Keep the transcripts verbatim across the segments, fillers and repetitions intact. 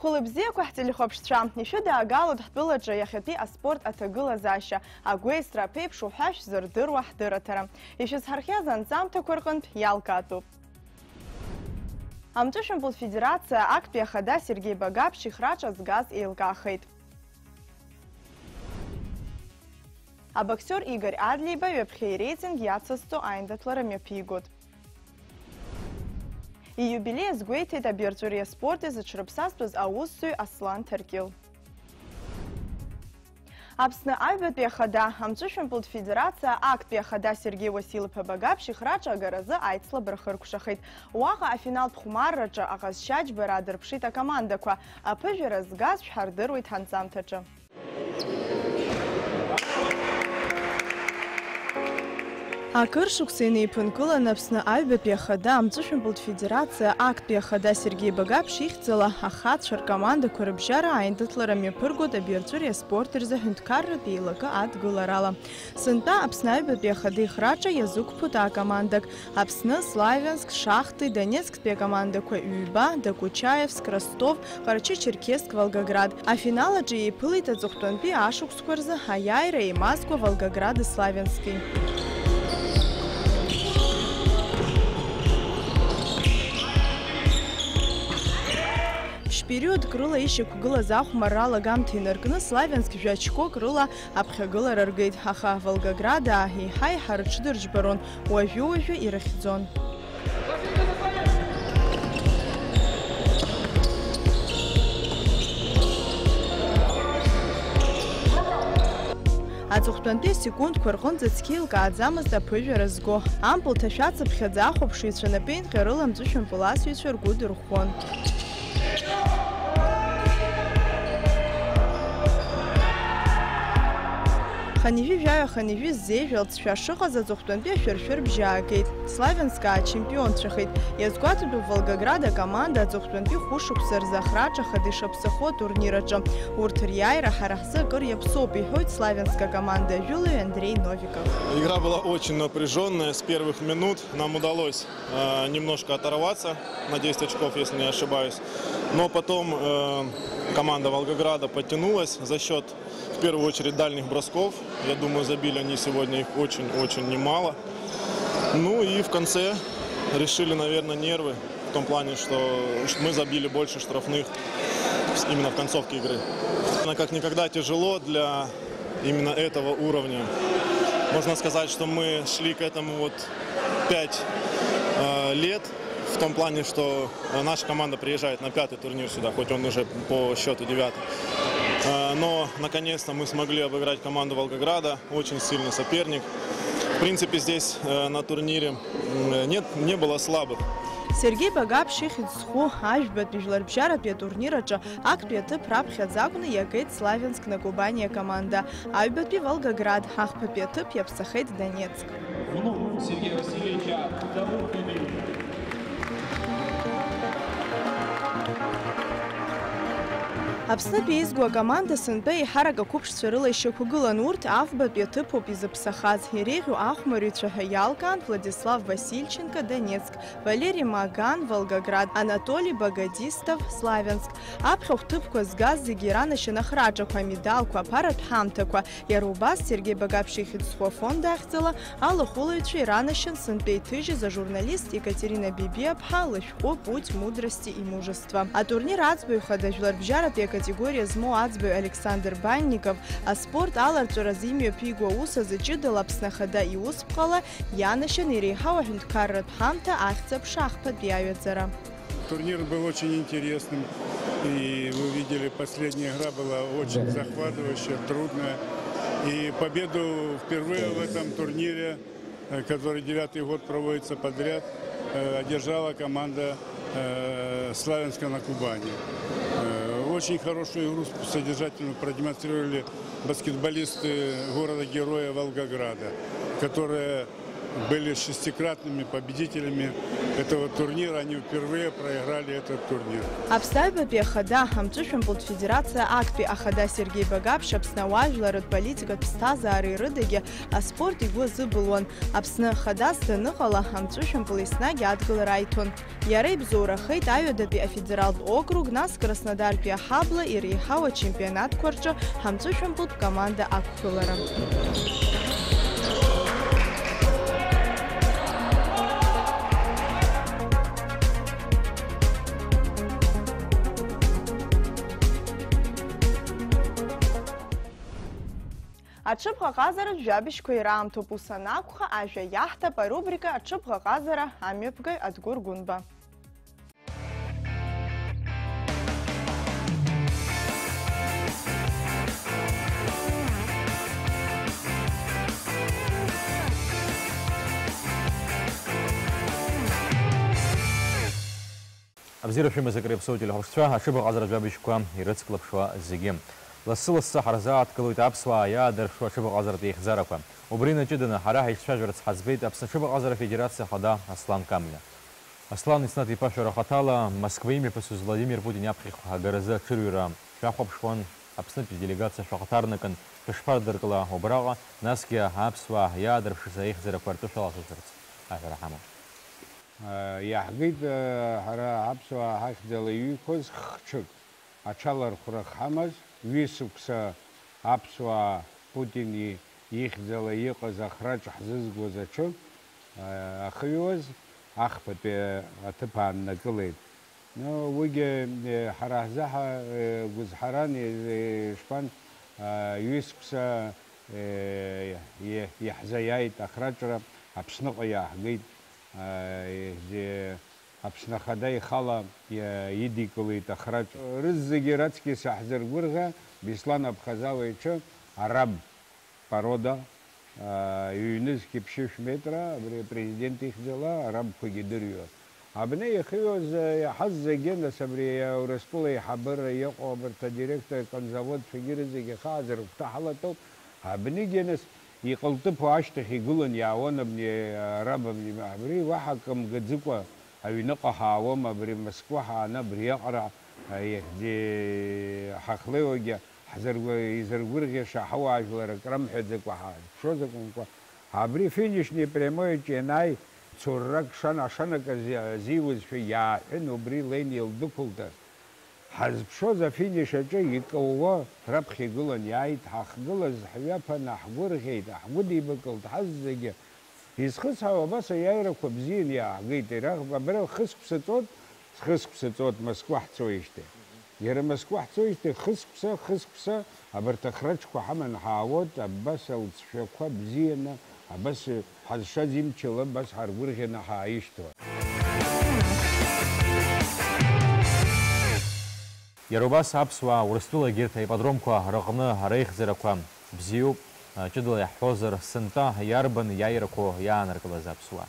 Хәылбзиақәа ҳтелехәаԥшцәа, ишәыдаагалоит ҳтәылаҿы иахьатәи аспорт аҭагылазаашьа, агәеисра аԥеиԥш уҳәа шәзырдыруа ҳдырраҭара. Ишәызҳархиаз анҵамҭақәа рҟынтә иалкаатәуп. Амҵәышәымпыл федерациа актәи ахада Сергеи Багаԥшь ихраҿа згаз еилкаахеит. Абоксиор Игорь Адлеиба ҩаԥхьа иреитинг иацызҵо аиндаҭлара мҩаԥигоит. Ииубилеи азгәеиҭеит абирҵәыреи аспорти зыҽрыԥсазтәыз аусзуҩ Аслан Ҭаркьыл. Аԥсны аҩбатәи ахада, амҵәышәымпылтә федерациа актәи ахада Сергеи Уасил-иԥа Багаԥшь ихраҿы агаразы аицлабра хыркәшахеит. Уаҟа афиналтә хәмарраҿы аҟазшьа џьбара аадырԥшит акомандақәа. Аԥыжәара згаз шәҳардыруеит ҳанҵамҭаҿы. Акыр шықәса инеиԥынкылан Аԥсны аҩбатәи ахада, амҵәышәымпылтә федерациа актәи ахада Сергеи Багаԥшь ихьӡала ахацәа ркомандақәа рыбжьара аиндаҭлара мҩаԥыргоит абирҵәыреи аспорти рзы ҳәынҭқарратә еилакы адгыларала. Сынтәа Аԥсны аҩбатәи ахада ихраҿа иазықәԥоит акомандак. Аԥсны, Славианск, Шахти, Донецктәи акомандақәа ҩба, Докучаевск, Ростов, Ҟарачы-Черкесск, Волгоград. Афинал аҿы еиԥылеит аҵыхәтәантәи ашықәсқәа рзы аиааира еимазкуа Волгогради Славиански. Ԥшь-периодк рыла ишьақәгылаз ахәмарра алагамҭа инаркны Славианск жәа-очкок рыла аԥхьагылара ргеит, аха Волгоград еиҳа-еиҳа рыҽдырџьбарон, уажәы-уажәы ирыхьӡон. Аҵыхәтәантәи асекундқәа рҟынӡа цқьа еилкааӡамызт аԥыжәара зго. Ампыл ҭашәацыԥхьаӡа ахәаԥшыҩцәа напеинҟьарыла амҵәышәымпыласыҩцәа ргәы дырӷәӷәон. Хынҩажәи жәаҩа хынҩажәи ззеижәалҵшәа шыҟаз аҵыхәтәантәи ашәыршәырбжьы аагеит. Славианск аачемпионцәахеит. Иазгәаҭатәуп Волгоград акоманда аҵыхәтәантәи хәышықәса рзы ахраҿа хада ишаԥсахо атурнир аҿы. Урҭ риааира ҳара ҳзы акыр иаԥсоуп, иҳәоит Славианск акоманда ажәылаҩ Андрей Новиков. Игра была очень напряжённая с первых минут. Нам удалось э, немножко оторваться на десять очков, если не ошибаюсь. Но потом э, команда Волгограда подтянулась за счёт, в первую очередь, дальних бросков. Я думаю, забили они сегодня их очень-очень немало. Ну и в конце решили, наверное, нервы. В том плане, что мы забили больше штрафных именно в концовке игры. Она как никогда тяжело для именно этого уровня. Можно сказать, что мы шли к этому вот пять э, лет, в том плане, что э, наша команда приезжает на пятый турнир сюда, хоть он уже по счёту девятый. Э, но наконец-то мы смогли обыграть команду Волгограда, очень сильный соперник. В принципе, здесь э, на турнире м, нет, не было слабых. Сергеи Багаԥшь ихьӡ зху ажәбатәи жәларбжьаратәи атурнир аҿы актәи аҭыԥ раԥхьаӡа акәны иагеит Славианск на Кубани акоманда. Аҩбатәи Волгоград, ахԥатәи аҭыԥ иаԥсахеит Донецк. Внук Сергея Васильевича Дауркина. Аԥснытәи еизго акоманда сынтәа еиҳарак ақәыԥшцәа рыла ишьақәгылан, урҭ афбатәи аҭыԥоуп изыԥсахаз. Иреиӷьу ахәмарыҩцәа ҳәа иалкаан Владислав Васильченко, Донецк, Валери Маган, Волгоград, Анатоли Богодистов, Славианск. Аԥхьахә ҭыԥқәа згаз зегьы иранашьан ахраҿақәа, амедалқәа, аԥаратә ҳамҭақәа. Иара убас Сергеи Багаԥшь ихьӡ зху афонд ахьӡала алахәылаҩцәа иранашьан сынтәа иҭыжьыз ажурналист Екатерина Бибиаԥҳа лышәҟәы «Путь мудрости и мужества». Атурнир аӡбаҩ хада, жәларбжьаратәи акатегориа змоу аӡбаҩ Александр Банников аспорт аларҵәаразы имҩаԥиго аус азы ҷыдала Аԥсны Ахада иусԥҟала ианашьан иреиҳау аҳәынҭқарратә ҳамҭа ахьӡ-аԥша ахԥатәи аҩаӡара. Турнир был очень интересным, и вы видели, последняя игра была очень захватывающая, трудная. И победу впервые в этом турнире, э, который девятый год проводится подряд, э, одержала команда э, Славянска на Кубани. Э, очень хорошую игру содержательную продемонстрировали баскетболисты города-героя Волгограда, которые Были шестикратными победителями этого турнира, они впервые проиграли этот турнир. Аԥсны аҩбатәи ахада, амҵәышәымпылтә федерациа актәи ахада Сергеи Багаԥшь Аԥсны ауаажәларратә политикатә ԥсҭазаареи рыдагьы аспорт игәы азыбылуан. Аԥсны хадас даныҟала, амҵәышәымпыл еснагь адгылара аиҭон. Иара ибзоурахеит аҩадатәи афедералтә округ, нас Краснодартәи аҳабла иреиҳау ачемпионатқәа рҿы ҳамҵәышәымпылтә команда ақәгылара. Аҽыбӷаҟазаратә жәабжьқәа ираамҭоуп, ус анакәха, ажәа иаҳҭап арубрика Аҽыбӷаҟазара амҩаԥгаҩ Адгәыр Гәынба. Абзиара шәымаз акыр иаԥсоу ателехәаԥшцәа, аҽыбӷаҟазаратә жәабжьқәа ирыцклаԥшуа зегьы. Лассы-лассы ҳарзааҭгылоит аԥсуаа иаадыршо аҽыбӷаҟазаратә еихьӡарақәа. Убри инаҷыданы ҳара ҳаицәажәарц ҳаӡбеит Аԥсны аҽыбӷаҟазара афедерациа ахада Аслан Камлиа. Аслан, Иснаҭ-иԥа, шәара хаҭала Москва имҩаԥысыз Владимир Путин иаԥхьахь агаразы аҽырҩра шәахәаԥшуан, Аԥснытәи делегациа шәахаҭарнакын шәышԥардыркла убраҟа, насгьы аԥсуаа иаадырԥшыз аихьӡарақәа ртәы шәалацәажәарц аҳәара ҳамоуп. Иаҳгеит ҳара аԥсуаа ҳахьӡала иҩқәаз хҽык, аҽалархәра хҳамаз, ҩышықәса аԥсуаа Путин ихьӡала иҟаз ахраҿ ҳзызгоз аҽы ахыҩуаз ахԥатәи аҭыԥ ааннакылеит. Ну, уигьы ҳара ҳзаҳа гәызҳаран, ишԥан, ҩышықәса иаҳзаиааит ахраҿра Аԥсныҟа иааҳгеит. Аԥсны Ахада ихала идикылеит ахраҿ. Рызегьы раҵкьыс иаҳзыргәырӷьа, Беслан Абхазала иҽы араб порода, ҩнызқь ԥшьышә метра, абри апрезидент ихьӡала арабқәагьы дырҩуан. Абни иахьыҩуаз иаҳаз зегьы, нас абри Урыстәыла аиҳабыра иҟоу абарҭ адиректор конзаводцәагьы рызегьы хаа зыргәҭа ҳалатәоуп. Абнигьы нас иҟылтыԥо ашьҭахь игылан иаауан абни араб абни, абри уаҳа акы мгаӡыкәа аҩныҟа ҳаауам, абри Москва ҳааны абриаҟара ихьӡи ҳахлеиуагьы ҳзыргәы-, изыргәырӷьаша ҳауаажәлар акрамҳәаӡакәа ҳазԥшоз акәымкәа, абри финишни прямои аҿы ианааи, цуррак шан-, ашанак ази-, азиуазшәа иааҳәын, убри леин илдәықәылҵан, ҳазԥшоз афиниш аҿы икаууа раԥхьа игылан иааит, ҳахгылаз ҳҩаԥаны ҳгәырӷьеит, ҳгәыдибакылт ҳазегьы. Изхысҳау абас аиааирақәа бзианы иааҳгеит, иара абра хысқәса ҵот, хысқәса ҵот Москва ҳцоижьҭеи. Иара Москва ҳцоижьҭеи хысқәса, хысқәса абарҭ ахраҿқәа ҳаман ҳаауеит, абас алҵшәақәа бзианы, абас ҳазшаз имчала абас ҳаргәырӷьаны ҳааишьҭуа. Иара убас аԥсуаа Урыстәыла егьырҭ аипподромқәа рыҟны реихьӡарақәа бзиоуп, ҷыдала иаҳҳәозар, сынтәа иарбан иааирақәоу иаанаркылаз аԥсуаа?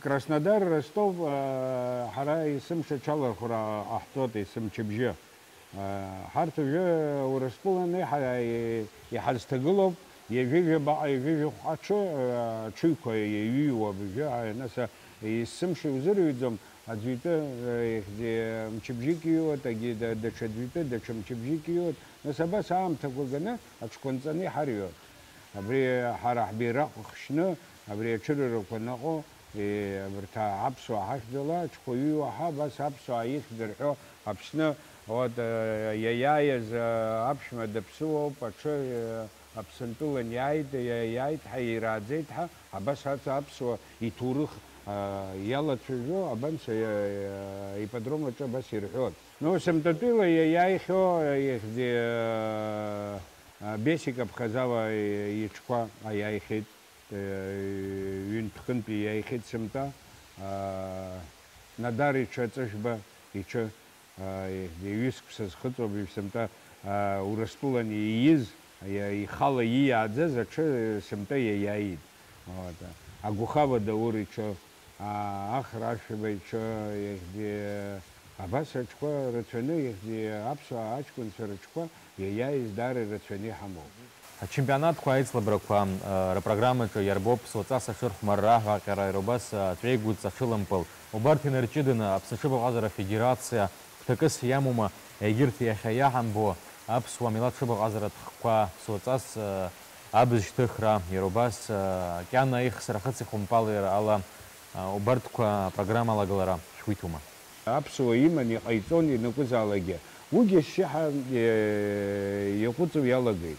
Краснодар, Ростов, ҳара есымша аҽалархәра ҟаҳҵоит, есымчыбжьы. Ҳарҭ уажәы Урыстәыла аниҳа иҳазҭагылоуп, ҩажәи жәабаҟа, ҩажәи жәохә аҽы, аҽыҩқәа иаҩуа абжьы, нас есымша иузырыҩӡом, аӡәитәы ихьӡи мчыбжьык иҩуеит, егьи да-, даҽа аӡәитәы даҽа мчыбжьык иҩуеит, нас абас аамҭақәа ганы аҽқәа нҵаны иҳарҩуеит. Абри ҳара ҳбираҟ хшьны, абри аҽырҩрақәа аныҟоу, Е, абарҭ аԥсуаа ҳахьӡала аҽқәа ҩуа ҳәа, абас аԥсуаа ихьӡ рҳәо Аԥсны, вот, э, иаиааиз, э, аԥшәма даԥсыуоуп, аҽы, э, Аԥсынтәылан иааит, иа-, иааит ҳәа, ирааӡеит ҳәа, абас аҵа аԥсуа иҭоурых, э, иалацәажәо, абанс, э, э, ипподром аҿы абас ирҳәон. Ну, сымтәатәила иа-, иааихьоу, э, ихьӡи, э, э, Бесик Абхазала, э, иҽқәа аиааихьеит. Ҩынтәхынтәи иааихьеит сымта, Надар иҽы, Аҵыжәба иҽы, ҩысықәса зхыҵуа абжьы сымта, Урыстәылан ииз, ихала ииааӡаз аҽы сымта иаиааит. Агәахава Даур иҽы, Ахра Ашәба иҽы, абас аҽқәа рацәаны, аԥсуаа аҷкәынцәа рыҽқәа иаиааиз даара ирацәаны иҳамоуп. Ачемпионатқәа аицлабрақәа, э, рыпрограммаҿы иарбоуп ԥсуаҵас аҽырхәмарра, аҳәаҟьара, иара убас, э, аҵәеигәыҵ, аҽылампыл. Убарҭ инарҷыданы Аԥсны аҽыбӷаҟазара афедерациа гәҭакыс иамоума, егьырҭ иахьа иаҳамбо аԥсуа милаҭ ҽыбӷаҟазаратә хкқәа ԥсуаҵас, э, абз шьҭыхра, иара убас, э, макьана аихсра ахыцихәмпалра ала, э, убарҭқәа апрограмма алагалара шәгәы иҭоума? Аԥсуа иман иҟаиҵон ианакәызаалакгьы. Уигьы ашьшьыҳәа, э, иаҟәыҵуа иалагеит.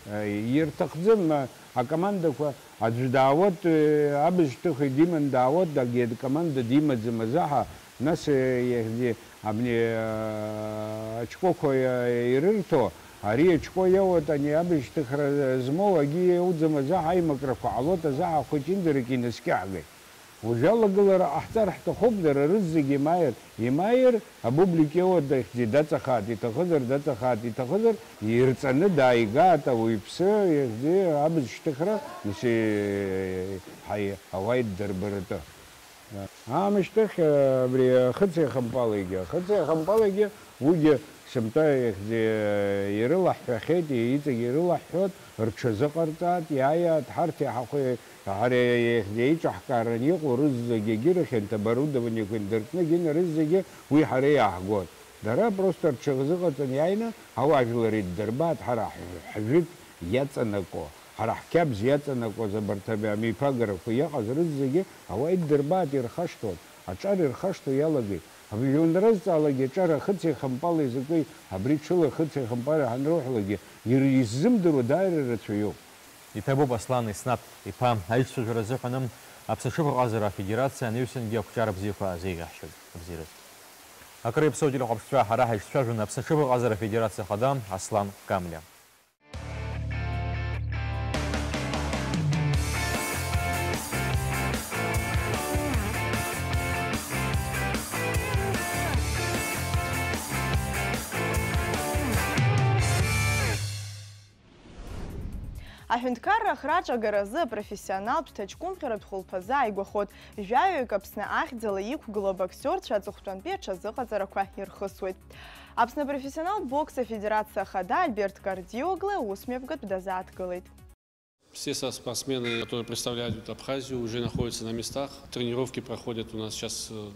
Э, ирҭахӡам, э, акомандақәа, аӡәы даауеит, э, абз шьҭыхит, диман даауеит, дагьы команда димаӡам азаҳа, нас, э, иахьӡи-, абни, э, ачкәақәа, э, ирырҭо, ари ачкәа иауеит, ани абз шьҭыхра змоу агьи иауӡам азаҳа, аимакрақәа ҟалоит азаҳа, хәыҷ-нӡарак инаскьаҳгеит. Уажәы алагылара ҟаҳҵар ҳҭахуп, дара рызегьы имааир, имааир, апублика иоуа дахьӡи даҵахааит, иҭахызар даҵахааит, иҭахызар ирҵаны дааигаат ауаҩԥсы ихьӡи абз шьҭыхра, нас, ҳаи, ауаа иддырбаратәы. Аамышьҭахь, абри ахыцеихампалагьы, ахыцеихампалагьы уигьы сымтәа ихьӡи ирылаҳҳәахьеит, иҵегь ирылаҳҳәоит, рҽазыҟарҵааит, иааиааит, ҳарҭ иаҳахәе-, Ҳара иахьа еиҿаҳкаараны иҟоу рызегьы егьырахь, анҭ оборудованиеқәа инаркны, егьи нарызегьы уи ҳара иааҳгон. Дара просто рҽазыҟаҵаны иааины ауаажәлар иддырбааит, ҳара ҳ-, ҳжәытә иаҵанакуа, ҳара ҳқьабз иаҵанакуаз абарҭ ами-, амиԥагарақәа иаҟаз рызегьы ауаа иддырбааит, ирхашҭуан, аҿар ирхашҭуа иалагеит. Абыржәы уанрызҵаалакгьы аҿар ахыцеихампала изакәи, абри ҽыла ахыцеихампала ҳанроуҳәалакгьы, ир-, иззымдыруа даара ирацәаҩуп. Иҭабуп Аслан Иснаҭ иԥа аицәажәара азыҳәан Аԥсны аҽыбӷаҟазара афедерациа анаҩсангьы ақәҿиара бзиақәа азеиӷьаҳшьоит. Абзиараз. Акыр иаԥсоу ателехәаԥшцәа, ҳара ҳаицәажәон Аԥсны аҽыбӷаҟазара афедерациа ахада Аслан Камлиа. Аҳәынҭқарра ахраҿагаразы апрофессионалтә ҭаҷкәымҟьаратә хәылԥазы ааигәахоит. Жәаҩаҩык Аԥсны ахьӡала иқәгылоу абоксиорцәа аҵыхәтәантәи аҽазыҟаҵарақәа ирхысуеит. Аԥсны апрофессионалтә бокс афедерациа ахада Альберт Кардиоглы аусмҩаԥгатә дазааҭгылеит. Все со-, спортсмены, которые представляют Абхазию, уже находятся на местах. Тренировки проходят у нас сейчас, э,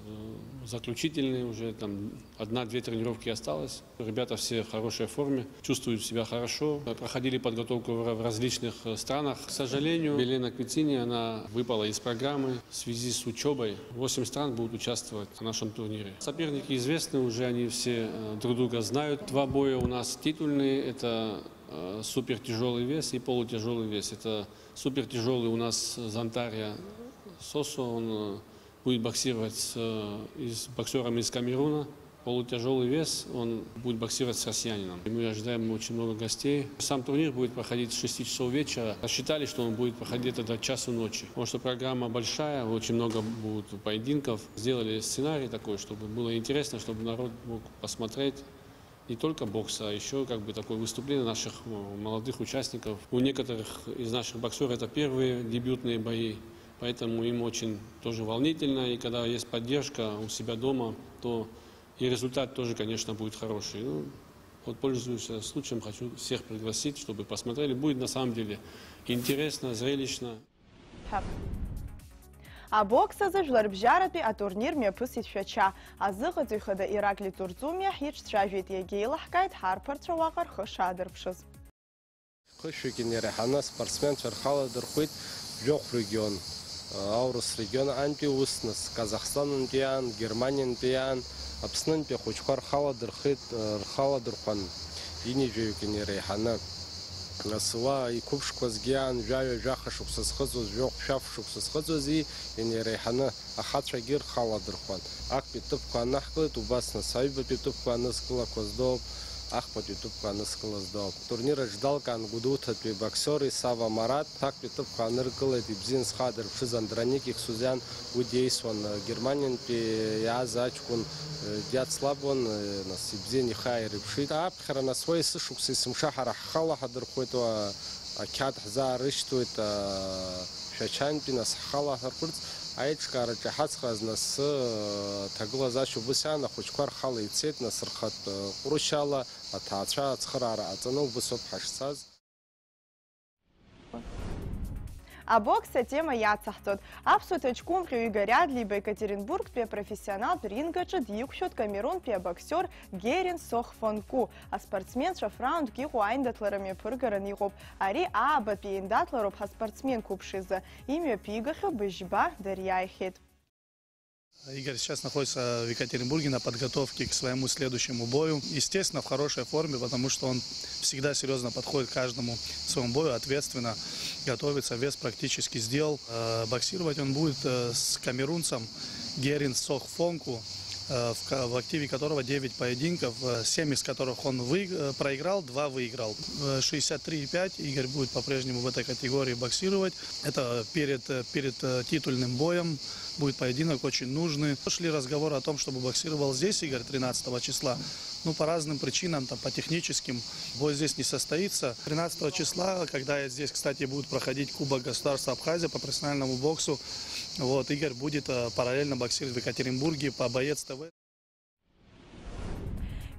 заключительные, уже там одна-две тренировки осталось. Ребята все в хорошей форме, чувствуют себя хорошо. Проходили подготовку в ра-, в различных, э, странах. К сожалению, Белена Квитини, она выпала из программы в связи с учёбой. Восемь стран будут участвовать в нашем турнире. Соперники известны уже, они все, э, друг друга знают. Два боя у нас титульные. Это, э, супертяжёлый вес и полутяжёлый вес. Это супертяжёлый у нас Зантария Сосо, он, э, будет боксировать с, э, и с боксёром из Камеруна. Полутяжёлый вес, он будет боксировать с россиянином. И мы ожидаем очень много гостей. Сам турнир будет проходить с шести часов вечера. Рассчитали, что он будет проходить где-то до часу ночи. Потому что программа большая, очень много будет поединков. Сделали сценарий такой, чтобы было интересно, чтобы народ мог посмотреть не только бокс, а ещё как бы такое выступление наших, э, молодых участников. У некоторых из наших боксёров это первые дебютные бои, поэтому им очень тоже волнительно. И когда есть поддержка у себя дома, то и результат тоже, конечно, будет хороший. Ну, вот, пользуясь случаем, хочу всех пригласить, чтобы посмотрели. Будет на самом деле интересно, зрелищно. Ҳәа. Абокс азы жәларбжьаратәи атурнир мҩаԥысит Шәача. Азыҟаҵаҩ хада Ираклий Турҵумиа ҳиҿцәажәеит, иагьеилаҳкааит ҳарԥарцәа уаҟа рхы шаадырԥшыз. Хышәҩык инеиреиҳаны аспортсменцәа рхала дырхәит жәохә регион, аурыс регион антәи ус, нас Казахстанынтәи аан, Германиантәи аан, Аԥснынтәи ахәыҷқәа рхала дырхит, рхала дырхәан ҩынҩажәаҩык инеиреиҳаны. Нас уа иқәыԥшқәазгьы аан жәаҩа-жәаха шықәса зхыҵуаз, жәохә-шәахә шықәса зхыҵуази инеиреиҳаны ахацәагьы рхала дырхәан. Актәи ҭыԥқәа анаҳкылеит, убас нас аҩбатәи ҭыԥқәа анызкылақәаз доуп, ахԥатәи ҭыԥқәа анызкылаз доуп. Турнир аҿы далкаан Гәдоуҭатәи абоксиор Исава Марат, актәи ҭыԥқәа аныркылеит, ибзиан зхы аадырԥшыз Андроник Ихсузиан, уи диеисуан, Германиантәи иааз аҷкәын, диацлабуан, нас ибзиан ихы ааирԥшит. Аԥхьара нас уа есышықәса есымша ҳара ҳхала ҳадырхәуеит, уа ақьаад ҳзаарышьҭуеит, Шәачантәи нас ҳхала ҳархәырц, аиҿкаараҿы иҳацхрааз нас, ҭагылазаашьа убыс иан, ахәыҷқәа рхала ицеит, нас рхатә ҟәрышьала аҭаацәа ацхыраара ҟаҵаны убыс ауп ҳашцаз. Абокс атема иацаҳҵоит. Аԥсуа ҭаҷкәымҟьаҩ Игорь Адлеиба Екатеринбургтәи апрофессионалтә ринг аҿы диқәшәоит Камерунтәи абоксиор Герин Сохфонку. Аспортсменцәа фраундк иҟоу аиндаҭлара мҩаԥыргаран иҟоуп. Ари аабатәи еиндаҭлароуп ҳаспортсмен қәыԥш изы. Имҩаԥигахьоу быжьба дариааихьеит. Игорь сейчас находится в Екатеринбурге на подготовке к своему следующему бою. Естественно, в хорошей форме, потому что он всегда серьёзно подходит к каждому своему бою, ответственно готовится, вес практически сделал. Э, боксировать он будет, э, с камерунцем Герин Сохфонку, э, в ка-, в активе которого девять поединков, э, семь из которых он вы-, э, проиграл, два выиграл. Э, шестьдесят три и пять Игорь будет по-прежнему в этой категории боксировать. Это перед, э, перед, э, титульным боем. Будет поединок очень нужный. Шли разговоры о том, чтобы боксировал здесь Игорь тринадцатого числа. Ну, по разным причинам, там, по техническим, бой здесь не состоится. Тринадцатого числа, когда здесь, кстати, будет проходить Кубок государства Абхазия по профессиональному боксу, вот, Игорь будет, э, параллельно боксировать в Екатеринбурге по Боец Т В.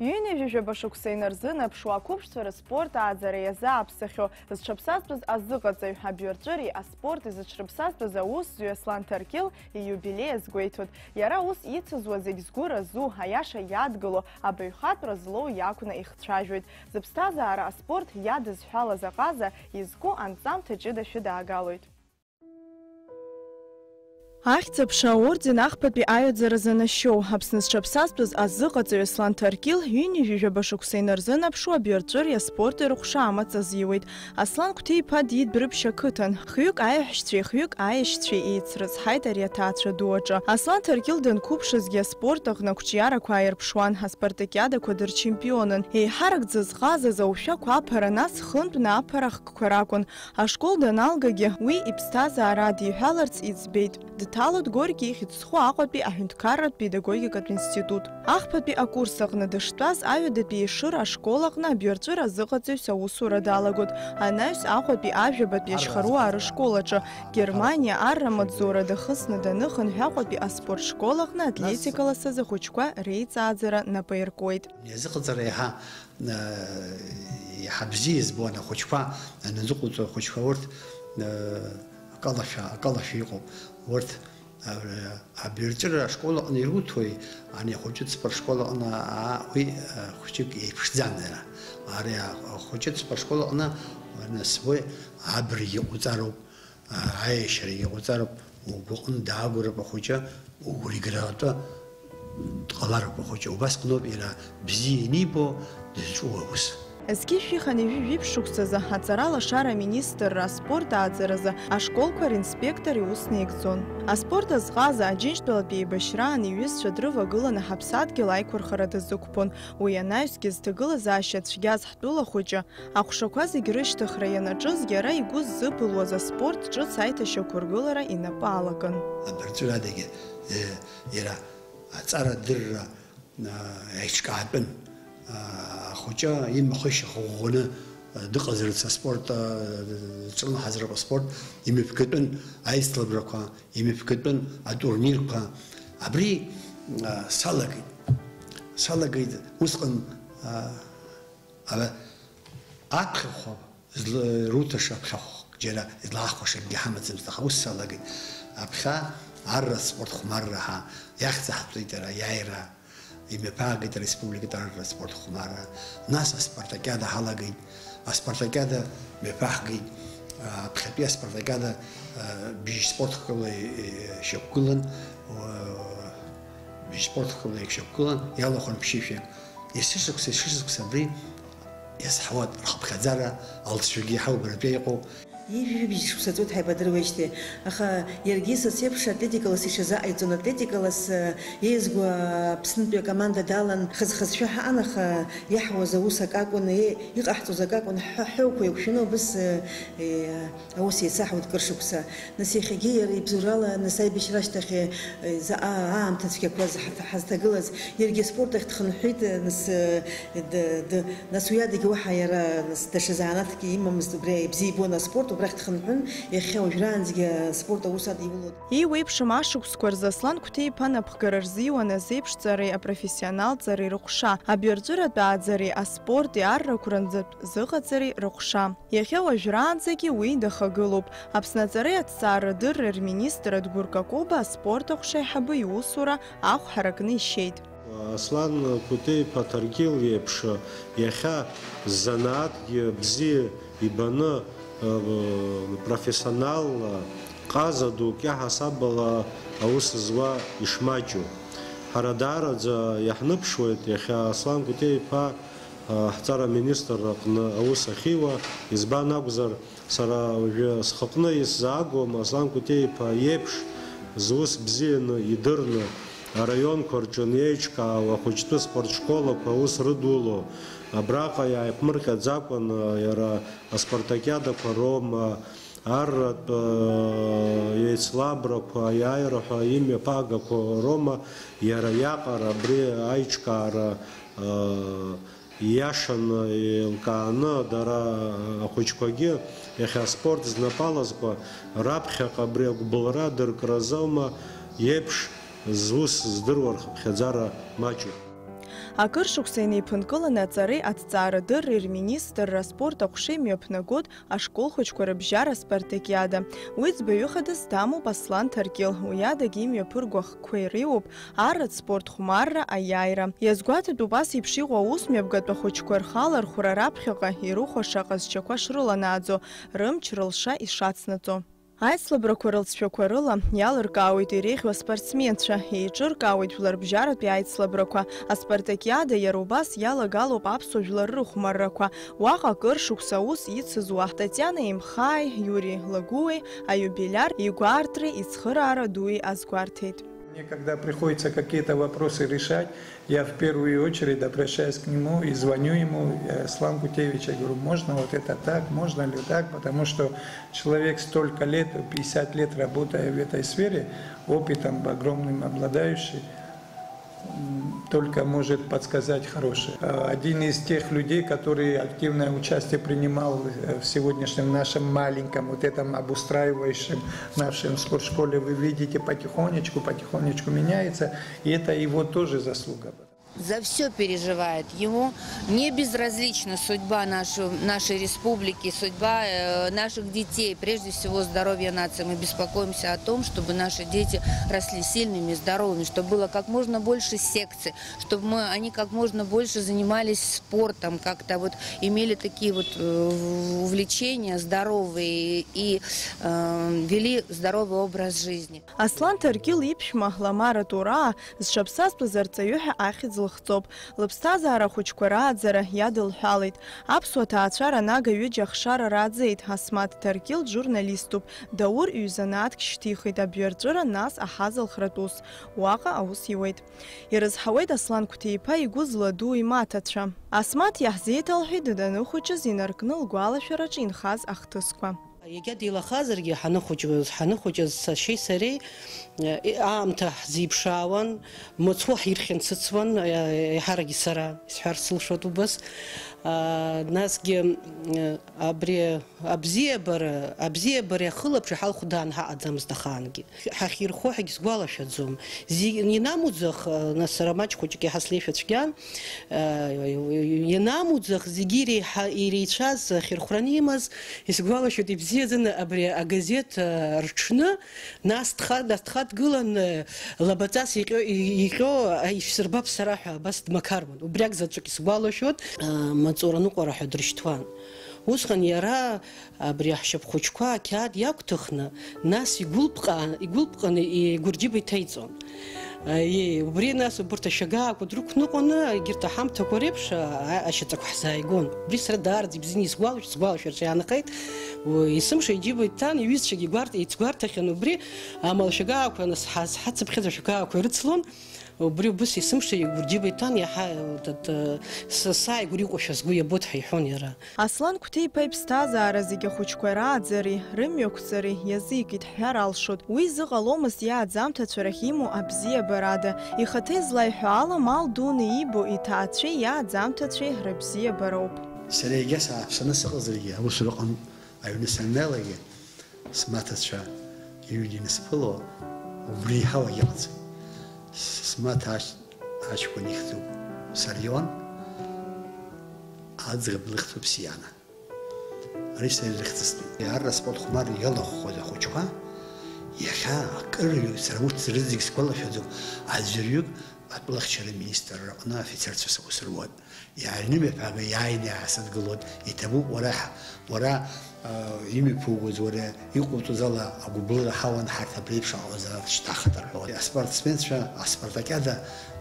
Ҩынҩажәижәаба шықәса инарзынаԥшуа ақәыԥшцәа рыспорт ааӡара иазааԥсахьоу зҽаԥсазтәыз азыҟаҵаҩ, абҩарҵәыреи аспорти зыҽрыԥсазтәыз аусзуҩ Аслан Ҭаркьыл ииубилеи азгәеиҭоит. Иара ус ицызуа зегь згәы разу, аиаша иадгыло, абаҩхатәра злоу иакәны ихцәажәоит. Зыԥсҭазаара аспорт иадызҳәалаз аҟаза изку анҵамҭа ҷыда шәыдаагалоит. Ахьӡ-аԥша аорден ахԥатәи аҩаӡара занашьоу, Аԥсны зҽаԥсазтәыз азыҟаҵаҩ Аслан Ҭаркьыл ҩынҩажәижәаба шықәса инарзынаԥшуа абҩарҵәыреи аспорти рыҟәша амаҵ азиуеит. Аслан Қәҭиа-иԥа диит Дәрыԥшь ақыҭан. Хҩык аиҳәшьцәеи хҩык аиашьцәеи еицрыцҳаит ари аҭаацәа ду аҿы. Аслан Ҭаркьыл данқәыԥшызгьы аспорт аҟны ақәҿиарақәа ааирԥшуан, аспартакиадақәа дырчемпионын. Еиҳарак дзызҟазаз аушәақәа аԥара, нас хынтәны аԥара ахкқәа ракәын. Ашкол даналгагьы уи иԥсҭазаара адиҳәаларц иӡбеит. Дҭалоит Горки ихьӡ зху Аҟәатәи аҳәынҭқарратә педагогикатә институт. Ахԥатәи акурс аҟны дыштәаз аҩадатәи Ешыра ашкол аҟны абҩарҵәыра азыҟаҵаҩс аусура далагоит. Анаҩс Аҟәатәи ажәабатәи Ачхаруаа рышкол аҿы Германиа арра маҵзура дахысны даныхынҳә Аҟәатәи аспорт школ аҟны атлетикалас азы ахәыҷқәа реиҵааӡара нап аиркуеит. Иазыҟаҵара еиҳа Э, иаҳа бзиа избон ахәыҷқәа, аныӡҟәыҵ ахәыҷқәа урҭ, э, акалашәа, акалашәа иҟоуп. Урҭ, э, абирҵәыра ашкол аҟны ируҭои, ани ахәыҷы спортшкол аҟны, аа, уи, э, хәыҷык еиԥшӡам иара. Ари ахәыҷы спортшкол аҟны, нас уи абрагь иҟауҵароуп. Аиашьарагьы ҟауҵароуп, угәаҟны даагәырап ахәыҷы, угәырӷьаратәы дҟалароуп ахәыҷы. Убасҟаноуп иара бзиа ианибо дызҿу аус. Зқьи жәшәи хынҩажәи жәиԥшь шықәсазы аҵаралашара аминистрра аспорт ааӡаразы ашколқәа ринспектор иус наигӡон. Аспорт азҟаза Аџьынџьтәылатәи еибашьраан иҩызцәа дрывагыланы ҳаԥсадгьыл аиқәырхара дазықәԥон. Уи анаҩсгьы зҭагылазаашьа цәгьаз ҳтәыла хәыҷы, аҟәшақәа зегь рышьҭыхра ианаҿыз, иара игәы ззыбылуаз аспорт ҿыц аиҭашьақәыргылара инапы алакын. Абырҵәырадагьы, э, иара аҵарадырра, а, еиҿкаатәын. А, ахәыҷы имахышьа ӷәӷәаны, а, дыҟазарц аспорт, а, ҿлымҳазароуп аспорт имҩаԥгатәын, аицлабрақәа имҩаԥгатәын, атурнирқәа. Абри, а, салагеит. Салагеит усҟан, а, Ара аԥхьахәа злы-, руҭаша аԥхьахәк џьара излаҳхәаша акгьы ҳамаӡамызт, аха ус салагеит. Аԥхьа арра спорт хәмарра ҳа иахьӡаҳтәеит, ара аиааира имҩаԥаагеит ареспубликатә арра спорт хәмарра. Нас аспартакиада ҳалагеит. Аспартакиада мҩаԥаҳгеит. Аԥхьатәи аспартакиада, а, бжь спорт хкыла, э, шьақәгылан, уа, бжь спорт хкыла ишьақәгылан, иалахәын ԥшьышәак. Есышықәса, есышықәса абри иазҳауан рхыԥхьаӡара, алҵшәагьы иаҳа убаратәы иҟоуп. Ҩажәи жәибжь шықәса ҵуеит ҳаибадыруеижьҭеи, аха иаргьы са сеиԥш атлетикалас иҽазааиҵон, атлетикалас, э, еизгәа Аԥснытәи акоманда далан, хаз-хазшәа ҳаҟан, аха иаҳуаз аус акакәын, е-, иҟаҳҵоз акакәын, ҳҳәа-, ҳҳәоуқәа еиқәшәаны убыс, э, э, Аус еицаҳауеит кыр шықәса. Нас иахьагьы иара ибзоурала, нас аибашьра ашьҭахь, э, заҟа аамҭа цәгьақәаз ҳаҭ-, ҳазҭагылаз, иаргьы аспорт ахь дхынҳәит, э, нас, э, д-, д-, нас уи адагьы уаҳа иара, нас, даҽа занааҭкгьы имамызт, убри бзиа ибон аспорт, Арахь дхынҳәын, иахьа уажәраанӡагьы аспорт аус адиулоит. Еиуеиԥшым ашықәсқәа рзы Аслан Қәҭеиԥа напхгара рзиуан азеиԥшҵареи апрофессионалҵареи рыҟәша, абиарҵәыратә ааӡареи аспорти аррақәа рынӡатә зыҟаҵареи рыҟәша. Иахьа уажәраанӡагьы уи дахагылоуп. Аԥсны аҵареи аҭҵаарадырреи рминистр Адгәыр Какоба аспорт аҟәша аиҳабы иусура ахә ҳаракны ишьеит. Аслан Кәтеиԥа Ҭаркьыл иеиԥш иахьа занааҭгьы бзиа ибаны, профессионалла, ҟаза дук иаҳасабала аус зуа ишмаҷу. Ҳара даараӡа иаҳныԥшуеит иахьа Аслан Кәтеиԥа ҳҵара аминистрра аҟны аус ахьиуа, избан акәзар, сара уажәы схаҟны исзаагом Аслан Кәтеиԥа иеиԥш зус бзианы идырны, араионқәа рҿы иеиҿкаау ахәыҷтәы спортшколақәа аус рыдуло, абраҟа иааиԥмырҟьаӡакәаны иара аспартакиадақәа роума, арратә, э, еицлабрақәа, аиааира ҳәа имҩаԥаагақәа роума, иара иаҟара абри аиҿкаара, э, ииашаны, еилкааны, дара ахәыҷқәагьы иахьа аспорт знапы алазкуа раԥхьаҟа абри агәыбылра дыркразоума иеиԥш зус здыруа рхыԥхьаӡара маҷуп. Акыр шықәса инеиԥынкыланы аҵареи аҭҵаарадырреи рминистрра аспорт аҟәша имҩаԥнагоит ашкол хәыҷқәа рыбжьара аспартакиада. Уи ӡбаҩы хадас дамоуп Аслан Ҭаркьыл, уи адагьы имҩаԥырго ахқәа иреиуоуп арратә спорт хәмарра, аиааира. Иазгәаҭатәуп ас еиԥш иҟоу аус мҩаԥгатә ахәыҷқәа рхалархәра раԥхьаҟа ирыхәаша аҟазшьақәа шрыланааӡо, рымч-рылша ишацнаҵо. Аицлабрақәа рылҵшәақәа рыла иалыркаауеит иреиӷьу аспортсменцәа, еиҿыркаауеит жәларбжьаратәи аицлабрақәа. Аспартакиада иара убас иалагалоуп аԥсуа жәлар рыхәмаррақәа. Уаҟа акыр шықәса аус ицызуа Татиана Имхааи Иури Лагәыуеи аиубилиар игәаартреи ицхыраара дуи азгәарҭеит. Мне, когда приходится какие-то вопросы решать, я в первую очередь обращаюсь к нему и звоню ему, э, Аслан Кутеевич, я говорю, можно вот это так, можно ли так, потому что человек столько лет, пятьдесят лет работая в этой сфере, опытом огромным обладающий, м, только может подсказать хорошее. Э, один из тех людей, который активное участие принимал, э, в сегодняшнем нашем маленьком вот этом обустраивающем нашем спортшколе, вы видите, потихонечку, потихонечку меняется, и это его тоже заслуга. За всё переживает. Ему не безразлична судьба нашу, нашей республики, судьба, э, наших детей. Прежде всего, здоровье нации. Мы беспокоимся о том, чтобы наши дети росли сильными, здоровыми, чтобы было как можно больше секций, чтобы мы, они как можно больше занимались спортом, как-то вот имели такие вот, э, в-, увлечения здоровые и, э, вели здоровый образ жизни. Аслан Ҭаркьыл иԥшәма Ламара Тураа зҽаԥсазтәыз арҵаҩы ҳәа ахьӡ лыхҵоуп. Лыԥсҭазаара ахәыҷқәа рааӡара иадылҳәалеит. Аԥсуа ҭаацәара анага ҩыџьа ахшара рааӡеит, Асмаҭ Ҭаркьыл журналиступ, Даур ҩ-занааҭк шьҭихит абҩарҵәыра, нас аҳазалхратә ус. Уаҟа аус иуеит. Ирызҳауеит Аслан Қәҭеиԥа игәы зладу имаҭацәа. Асмаҭ иаҳзеиҭалҳәеит даныхәыҷыз инаркны лгәалашәараҿы инхаз ахҭысқәа. Егьа деилахазаргьы, ҳаныхәыҷуаз, ҳаныхәыҷыз сашьеи сареи, э, аамҭа ҳзеиԥшаауан, мыцхәы ҳирхьынцыцуан, э, еиҳарагьы сара, исҳәар сылшоит убас. А, насгьы, э, абри абзиабара, абзиабареи ахылаԥшреи ҳалхәдааны ҳаҟаӡамызт ахаангьы. Ҳахьирхәо ҳәагь сгәалашәаӡом. Зи-, ианамуӡах, нас сара маҷ хәыҷык иаҳа слеишәа цәгьан, э, ианамуӡах зегьы иреиҳа-, иреицәаз ахьырхәраны имаз, исгәалашәоит ибзиаӡаны абри агазеҭ, э, рҽны, нас дха-, нас дхадгыланы, лабаҵас иҟьо-, и-, иҟьо, аишәсырбап сара ҳәа абас дмақаруан. Убриак заҵәык исгәалашәоит, э, маҵура ныҟәара ҳәа дрышьҭуан. Усҟан иара абри аҳәшьаԥхәыҷқәа ақьаад иақәҭыхны, нас игәылԥҟа-, игәылԥҟаны игәырџьыба иҭеиҵон. Аиеи, убри нас убарҭ ашьагаақәа дрықәныҟәаны, егьырҭ аҳамҭақәа реиԥш, а-, ашьаҵақәа ҳзааигон. Убри сара даараӡа ибзианы исгәалашәоит, сгәалашәараҿы иаанхеит. Уи есымша иџьыба иҭан, иҩызцәагьы игәарҭ-, ицгәарҭахьан убри, амала ашьагаақәа нас ҳаз-, ҳацыԥхьаӡа ашьагаақәа ирыцлон. Убри убыс есымша игәырџьыба иҭан, иаҳа, тат-, са-, сааигәара иҟоушәа сгәы иабоит ҳәа иҳәон иара. Аслан Қәҭеиԥа иԥсҭазаара зегьы ахәыҷқәа рааӡареи рымҩақәҵареи иазикит ҳҳәар алшоит. Уи зыҟаломызт иааӡамҭацәа рахь имоу абзиабарада. Ихаҭа излаиҳәо ала, мал дуны иибо иҭаацәеи иааӡамҭацәеи рыбзиабароуп. Сара егьа сааԥсаны сыҟазаргьы, аусураҟны Аҩны саннеилакгьы, смаҭацәа иҩны инысԥыло, убри иҳауагь ыҟаӡам. С-, смаҭа аҷ-, аҷкәын ихьӡуп Сарион, аӡӷаб лыхьӡуп Сиана. Ари са ирыхьӡыстәит. Арра аспорт хәмар иалахәхоз ахәыҷқәа, иахьа акыр сара урҭ рызегь сгәалашәаӡом, аӡәырҩык атәылахьчара министрра аҟны афицерцәа саус руан. Иаарнымҩаԥаага иааины иаасыдгылон, иҭабуп, уара ҳ-, уара, а, имҩаԥугоз, уара иҟоуҵоз ала агәыблыра ҳауан, ҳарҭ абри еиԥш аҟазара шьҭаҳхит рҳәон. Аспортсменцәа аспартакиада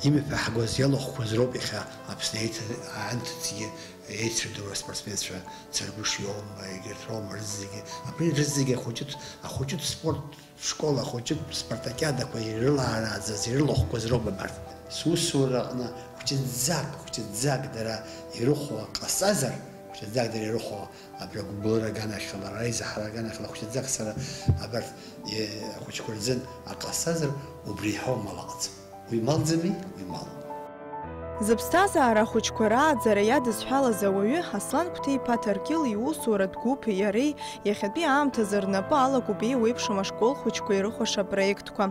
имҩаԥаҳгоз, иалахәқәоз роуп иахьа Аԥсны аиҭ-, аамҭацәгьы еицырдыруа аспортсменцәа Царгәыш иоума, егьырҭ роума, рызегьы, абри рызегьы ахәыҷытә, ахәыҷытә спорт школ, ахәыҷытә спартакиадақәа ирылаарааӡаз, ирылахәқәаз роуп абарҭ. Сусураҟны хәҷыӡӡак, хәҷыӡӡак дара ирыхәо ҟасҵазар, хәҷыӡӡак дара ирыхәо абри агәыблыра аганахьала, аизҳара аганахьала, хәҷыӡӡак сара абарҭ, е, ахәыҷқәа рзын аҟасҵазар, убри иҳауа мал ыҟаӡам. Уи малӡами? Уи мал. Зыԥсҭазаара ахәыҷқәа рааӡара иадызҳәалаз ауаҩы, Аслан Қәҭеиԥа Ҭаркьыл иусуратә гәыԥи иареи иахьатәи аамҭазы рнапы алакуп еиуеиԥшым ашкол хәыҷқәа ирыхәаша апроектқәа,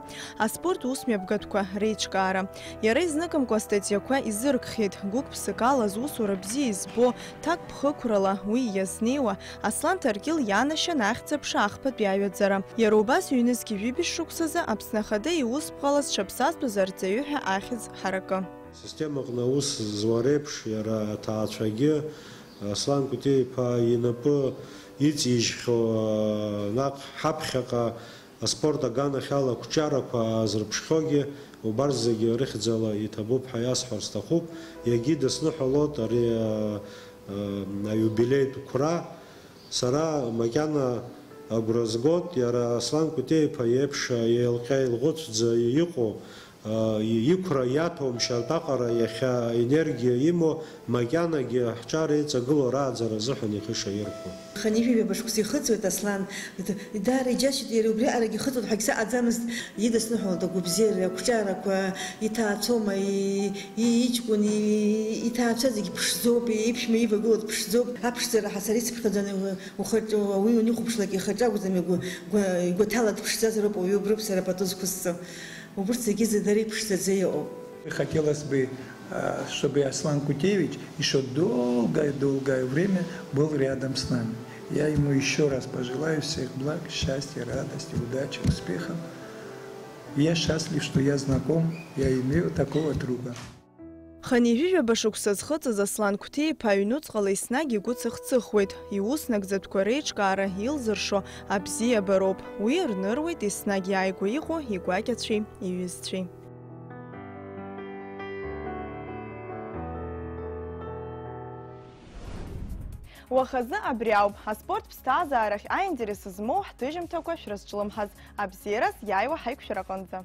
аспорт усмҩаԥгатәқәа реиҿкаара. Иара изныкымкәа астатиақәа изыркхьеит, гәык-ԥсык ала зусура бзиа избо, ҭакԥхықәрала уи иазнеиуа, Аслан Ҭаркьыл ианашьан ахьӡ-аԥша ахԥатәи аҩаӡара. Иара убас ҩнызқьи жәибжь шықәсазы Аԥсны Ахада иусԥҟала зҽаԥсазтәыз арҵаҩы ҳәа ахьӡ ҳаракы. Асистемаҟны аус зуа реиԥш, иара аҭаацәагьы, Аслан Кәтиа-иԥа инапы иҵижьхьоу, наҟ ҳаԥхьаҟа аспорт аганахьала ақәҿиарақәа аазырԥшхьоугьы убарҭ зегьы рыхьӡала иҭабуп ҳәа иасҳәар сҭахуп. Иагьидысныҳәалоит ари, а, а, аиубилеитә қәра. Сара макьана агәра згоит, иара Аслан Кәтиа-иԥа иеиԥш еилҟьа-еилӷәыцәӡа иҟоу, а, и-, иқәра иаҭәоу мшьартә аҟара иахьа енергиа имоу макьанагьы ҳҿар еиҵагылоу рааӡара азыҳәан ихы шаирхәо. Хынҩажәи ҩба шықәса ихыҵуеит Аслан. Даара иџьасшьоит, иара убриаҟарагьы ихыҵуан ҳәагьы саҟаӡамызт. Идысныҳәалоит агәабзиара, ақәҿиарақәа, иҭаацәоума, и-, и-, иҷкәын, и-, иҭаацәа зегьы ԥшӡоуп, иԥшәма ивагылоу дԥшӡоуп. Аԥшӡара ҳа сара исыԥхьаӡаны ухаҿ-, уи унихәаԥшлак ихаҿы акәӡам, игәы-, гәа-, игәаҭала дԥшӡазароуп ауаҩы уброуп сара пату зқәысҵо. Убырҭ зегьы зыдара иԥшӡаӡа иҟоуп. Хотелось бы, а, чтобы Аслан Кутеевич ещё долгое-долгое время был рядом с нами. Я ему ещё раз пожелаю всех благ, счастья, радости, удачи, успехов. Я счастлив, что я знаком, я имею такого друга. Хынҩажәи ҩба шықәса зхыҵыз Аслан Қәҭиа-иԥа аҩнуҵҟала еснагь игәы цых-цыхуеит, иус нагӡатәқәа реиҿкаара илзыршо абзиабароуп. Уи рныруеит еснагь иааигәа иҟоу игәакьацәеи иҩызцәеи. Уахазы абри ауп, аспорт ԥсҭазаарахь аинтерес змоу ҳҭыжьымҭақәа шәрызҿлымҳаз, абзиараз иааиуа ҳаиқәшәараҟынӡа.